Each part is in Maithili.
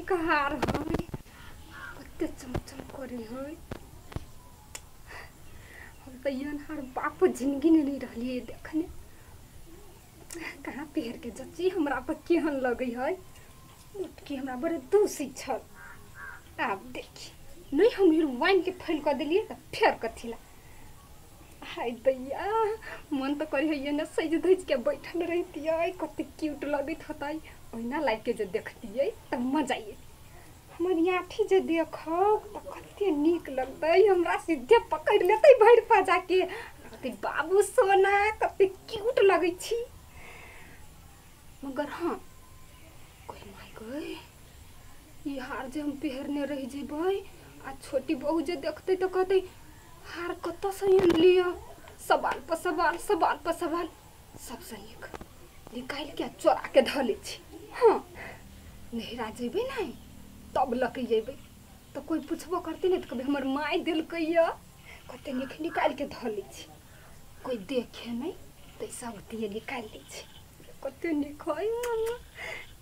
नीक हार है, कते चमचम करे है। हम तो एहन हार बाप जिंदगी में नहीं रहलिए देखने। कहाँ पहिर के जची हमरा पर केहन लगे है। उठकी हमरा बड़े दूषित छल। आब देखी नहीं हम हीरोइन के फेल कर दिलिए तो फेर कथिला। हाय दैया मन तो करे है ना सज धज के बैठल रहतियै, कते क्यूट लगैत होतै। ओहिना लाइक के जे देखतियै त मजा आइ। हमर आठी जे देखब त कते नीक लगतै, हमरा सीधे पकड़ लेतै भरि पजा के। कहतै बाबू सोना कते क्यूट लगै छी। मगर हाँ कोई माय गई ई हार जे हम पहिरने रहि जेबै आ छोटी बहू जे देखतै त कहतै हार कतऽ से लिअ। सवाल पर सवाल, सवाल पर सवाल। सबसे नीक निकालि के चोरा के धऽ लै छी। हाँ नहिरा जेबै नहीं तब लऽ के जेबै तो कोई पूछबो करतै नहीं तो कभी हमर माय देलकै यऽ। कते नीक निकालि के धऽ लै छी, कोई देखे नहीं तो सब दिए निकालि लै छी। कते नीक है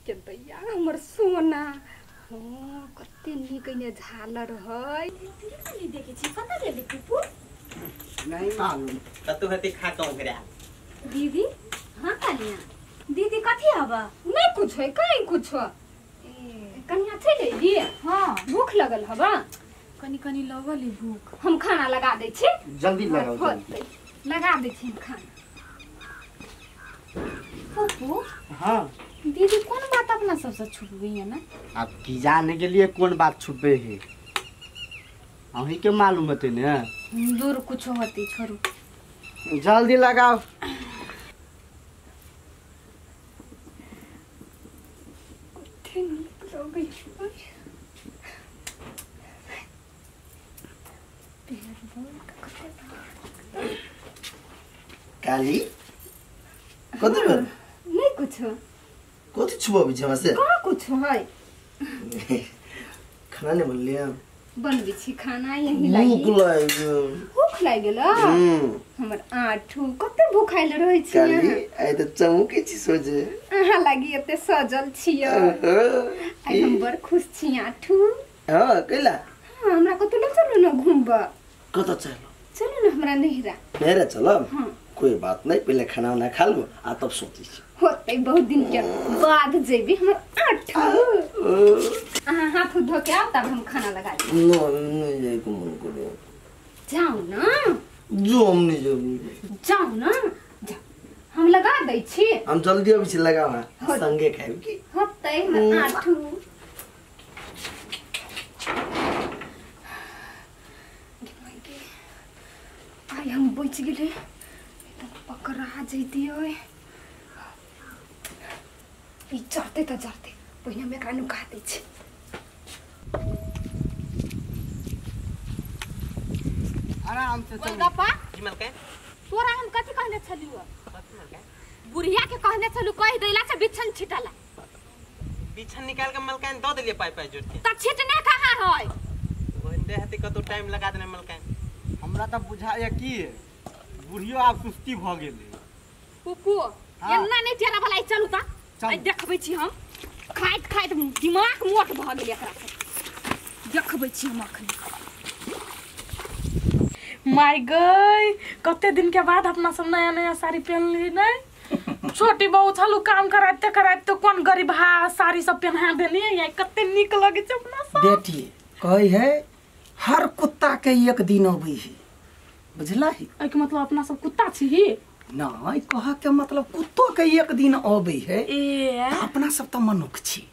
के दैया हमर सोना। हाँ कते नीक एने झालर है। नहीं देखे छी कतऽ गेली पुपू? नहीं मालूम कतौ हेतै खा के ओकरा। दीदी हाँ कनिया दीदी कथी हबा? नहीं कुछ है कहीं कुछ। कनिया चलि अयली? हाँ भूख लगल हबा? कनी कनी लगल है भूख। हम खाना लगा दै छी। जल्दी लगाओ, लगा दै छी हम खाना। पुपू हाँ दीदी कौन बात अपना सबसे छुप गई है ना? अब की जाने के लिए कौन बात छुपे है, अहीं के मालूम होते ने। दूर कुछ होती छोड़ू, जल्दी लगाओ। काली कथी भेल? नहीं कुछ। कथी छुपाबै छी हमरा से? कहाँ कुछ है। खाना नहीं बनलियै? बनबै छी खाना यही लागि। भूख लागि गेल। भूख लागि गेल? हमर आठू कते भूखायल रहै छी। काली आइ तऽ चमकै छी सोझे। अहाँ लागि एते सजल छियै। आइ हम बड़ खुश छी आठू। हाँ कैला? हाँ हमरा कतौ लऽ चलू ने घूमबऽ। कतऽ चलू? चलू ने हमरा नहिरा। नहिरा चलब? हाँ कोई बात नहीं, पहले खाना उना खा लो आ तब सोचै छी। होतै बहुत दिन के बाद जेबी हमर आठू। अहाँ हाथ धो के आउ तब हम खाना लगा लेब। नहीं जाय के मन करे। जाउ ना। जो हम नहीं जाब। जाउ ना, जाउ हम लगा दै छी। हम जल्दी अबै छी लगावा संगे खाइब की। होतै हमर आठू। आइ हम बचि गेलै, पकड़ा जैतियै। ई जरतै तऽ जरतै, पहिने हम एकरा नुका दै छी। आराम से चल। गोलगप्पा की मलकै? तोरा हम कथी कहने छलियौ? कथी मलकै? बुढ़िया के कहने छलु कहि दैला से बिछन छिटला। बिछन निकाल के मलकाइन दऽ देलियै पाइ पाइ जोड़ के। त छिटने कहाँ है? ओहने हेतै कतौ टाइम लगा देने मलकाइन। हमरा तऽ बुझाइए की बुढ़ियो आब सुस्ती भऽ गेलै। पुपू एना नहीं टेरा भलाई। चलू त आइ देखबै छी हम। खाइत खाइत दिमाग मोट भऽ गेल एकरा से। देखबै छी हम अखन। माय गई कते दिन के बाद अपना सब नया नया साड़ी पहनली नहीं। छोटी बहू छलू काम कराते कराते कोन गरीब हा साड़ी सब पहना देनी है, कते नीक लगे छै अपना सब। बेटी कहै है हर कुत्ता के एक दिन अबै है, बुझला ही? एहि के मतलब अपना सब कुत्ता छी ही? नहीं कह के मतलब कुत्तो के एक दिन अबै है। ए अपना सब तो मनुख छी।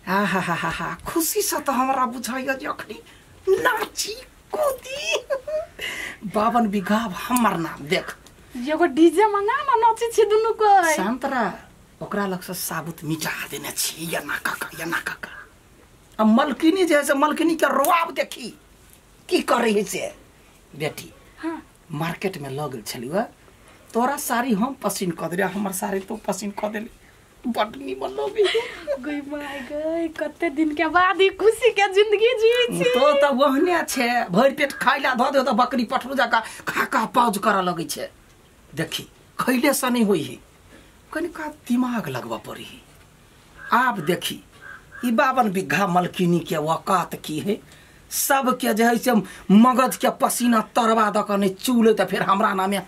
आ हा हा हा हा खुशी से तो हमरा बुझाइया जे अखनी नाची कूदी 52 बीघा हमर नाम देख। एगो डीजे मंगा ना नाची छी दुनू कोई। संतरा ओकरा लग से साबुत मिटा देने छी या ना काका या ना काका। आ मलकिनी जे है से मलकिनी के रोआब देखी की करे है से। बेटी हाँ मार्केट में लग गेल छलियो, तोरा साड़ी हम पसीन क देली, हमर साड़ी तो पसीन क देली। बड निमन लगे गई my गई कते दिन के बाद ई खुशी के जिंदगी जी छी। तो त ओहने छे भरि पेट खाइला ध दे त बकरी पठरू जका खा खा पाउज कर लगै छे। देखी खैले से नहीं होई है, कनिका दिमाग लगबा पड़ी। आब देखी ई 52 बीघा मलकिनी के औकात की है सबके जे है से मगज के पसीना तरवा दऽ कऽ नहि चूलै तऽ फेर हमरा नामे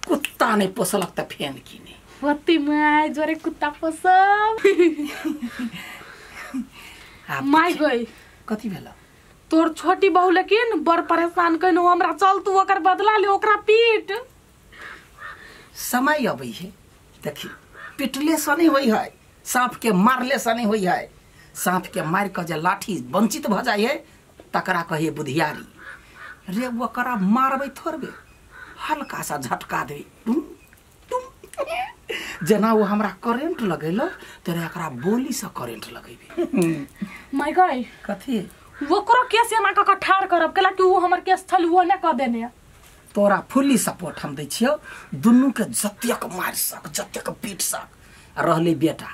कुत्ता नहि पोसलक तऽ फेन की नहि होती my जोरे कुत्ता पोसब my गई कथी भेल तोर छोटी बहू लेकिन बड़ परेशान कइनो हमरा चल तू ओकर बदला ले ओकरा पीट समय अबै है देखी पिटले से नहीं होइ है सांप के मारले से नहीं होइ है सांप के मारि कऽ जे लाठी वंचित भऽ जाइ है तकरा कहिए बुधियारी रे ओकरा मारबै थोड़बे हल्का सा झटका देबै टुम टुम जेना वो हमरा करेंट लगेलक तेरे एकरा बोली से करेंट लगेबै my गई कथी ओकरो केस एना कऽ कऽ ठाढ़ करब केला कि ओ हमर केस छल ओ नहि कऽ देने तोरा फुल्ली सपोर्ट हम दै छियौ दुनू के जतेक मारि सक जतेक पीट सक आ रहलै बेटा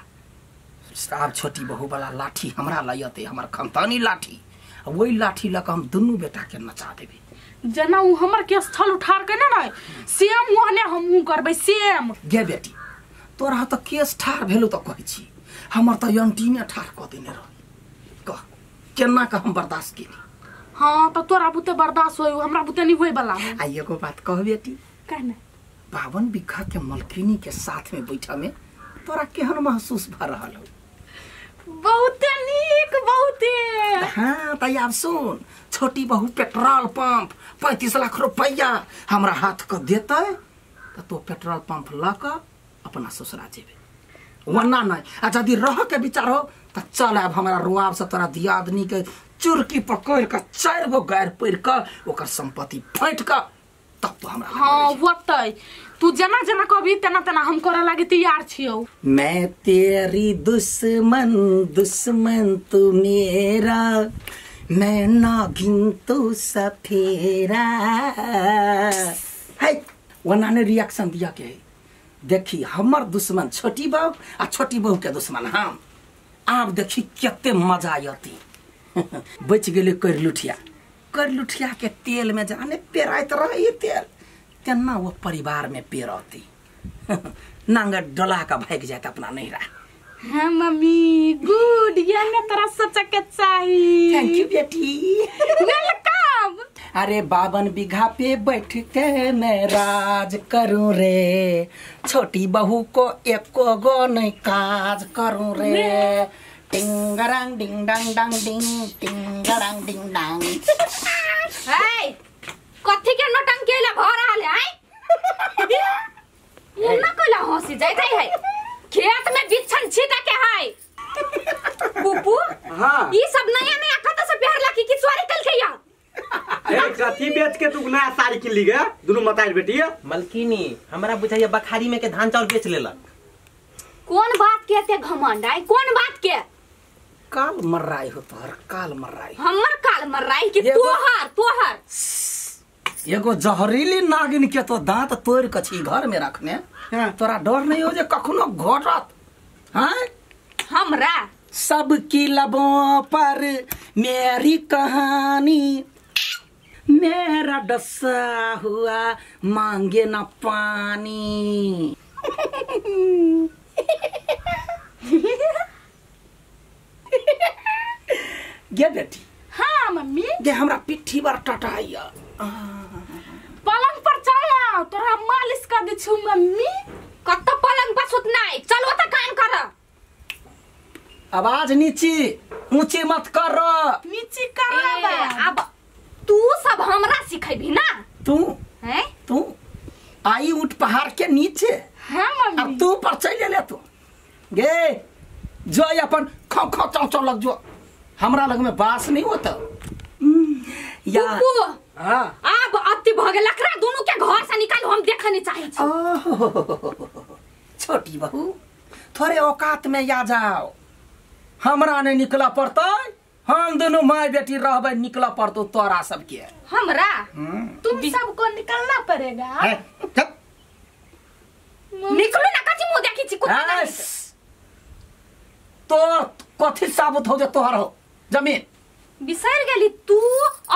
आब छोटी बहू वाला लाठी हमरा लग अतै हमर खनतानी लाठी आ ओहि लाठी लऽ कऽ हम दुनू बेटा के नचा देबै जेना ओ हमर केस छल उठार के ने सेम ओहने हमहूँ करबै सेम गे बेटी तोरा तऽ केस ठाढ़ भेलौ तऽ कहै छी हमर तऽ अंटीने ठाढ़ कऽ देने रहै कह केना कऽ हम बर्दाश्त केली हाँ तो तोरा बुते बर्दाश्त होई हमरा बुते नहीं होई वाला आ एगो बात कह बेटी कह ने 52 बीघा के मलकिनी के साथ में बैठा में तोरा केहन महसूस भ रहल हो बहुते नीक बहुते हाँ त आब सुन छोटी बहू पेट्रोल पंप 35 लाख रुपया हमरा हाथ क देतै त तो पेट्रोल पंप ल क अपना ससुरा जेबे वरना नहीं आ यदि रह के विचार हो त चल आब हमरा रुआब से तोरा दियादनी के चुरकी पकड़ के 4 गो गायर पड़ के ओकर संपत्ति फाटि के तब तो हमरा हाँ ओतै तू जेना जेना कहबी तेना तेना हम करे लागी तैयार छियौ मैं तेरी दुश्मन दुश्मन तू मेरा मैं नागिन तू सफेरा है ओना ने रिएक्शन दिया के देखी हमर दुश्मन छोटी बहू आ छोटी बहू के दुश्मन हम आब देखी कते मजा आयती बच गेलै करलुठिया करलुठिया के तेल में जाने पेराइत रहे तेल तेना वो परिवार में पेरती नांगर डला का भाग जाता अपना नैरा हाँ मम्मी गुड ये ने तोरा सोचे के चाही thank you बेटी welcome अरे 52 बीघा पे बैठ के मैं राज करूं रे छोटी बहू को एको गो नहीं काज करूं रे टिंगरांग डिंग डांग डांग डिंग टिंगरांग डिंग डांग ए कथी के नौटंकी ला भ रहल है एना कैला हंसी जाइत है खेत में बिछन छीटा के है पुपू हां ई सब नया नया कत से प्यार लाकी की चोरी कल के या ए कथी बेच के तू नया साड़ी किन ली गे दुनू मताई बेटी मलकिनी हमरा बुझाइया बखारी में के धान चावल बेच लेलक कोन बात के एते घमंड आई कोन बात के काल मर्राई हो तोहर काल मर्राई हमर काल मर्राई कि तोहर तोहर एगो जहरीली नागिन के तो दांत तोड़ के छी घर में रखने तोरा डर नहीं हो जे कखनो घटत हैं हमरा सबकी लबों पर मेरी कहानी मेरा डसा हुआ मांगे ना पानी गे बेटी हाँ मम्मी गे हमरा पिट्ठी पर टटाइया पलंग पर चल आओ तोरा मालिश कर दे छु मम्मी कत पलंग पर सुतनाई चल ओत काम कर आवाज नीची ऊंची मत कर नीची कर अब तू सब हमरा सिखेबी ना तू हैं तू आई ऊंट पहाड़ के नीचे हां मम्मी अब तू पर चल ले तू गे जो अपन खौ खौ चौ चौ लग जो हमरा लग में बास नहीं होता या हां अब अति भ गेल लकड़ा दोनों के घर से निकाल हम देखने चाहे छी छोटी बहू थोड़े औकात में या जाओ हमरा नहीं निकला पड़तै हम दोनों माय बेटी रहबै निकला पड़तो तोरा सबके हमरा तुम सबको निकलना पड़ेगा निकलो ना कथी मुंह देखी छी कुत्ता तो कथी साबुत हो जे तोहर हो जमीन बिसर गेली तू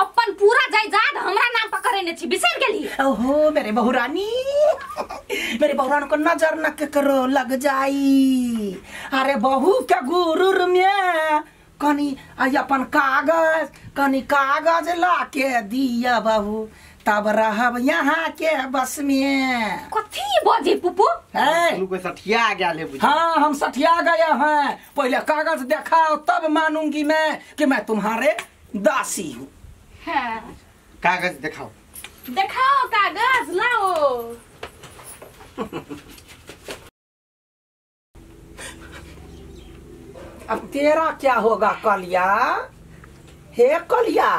अपन पूरा जायदाद हमरा नाम पर करेने छी, बिसर गेली। ओहो मेरे बहुरानी, मेरे बहुरानी को नजर न करो लग जाई। अरे बहू के गुरूर में कनी अपन कागज, कनी कागज ला के दिया बहू, तब रहब यहाँ के बस में। कथी बजे पुपू? है कोई सठिया गया ले। हाँ हम सठिया गया हैं, पहले कागज दिखाओ तब मानूंगी मैं कि मैं तुम्हारे दासी हूँ। हाँ। कागज दिखाओ, दिखाओ कागज लाओ। अब तेरा क्या होगा कलिया? हे कलिया,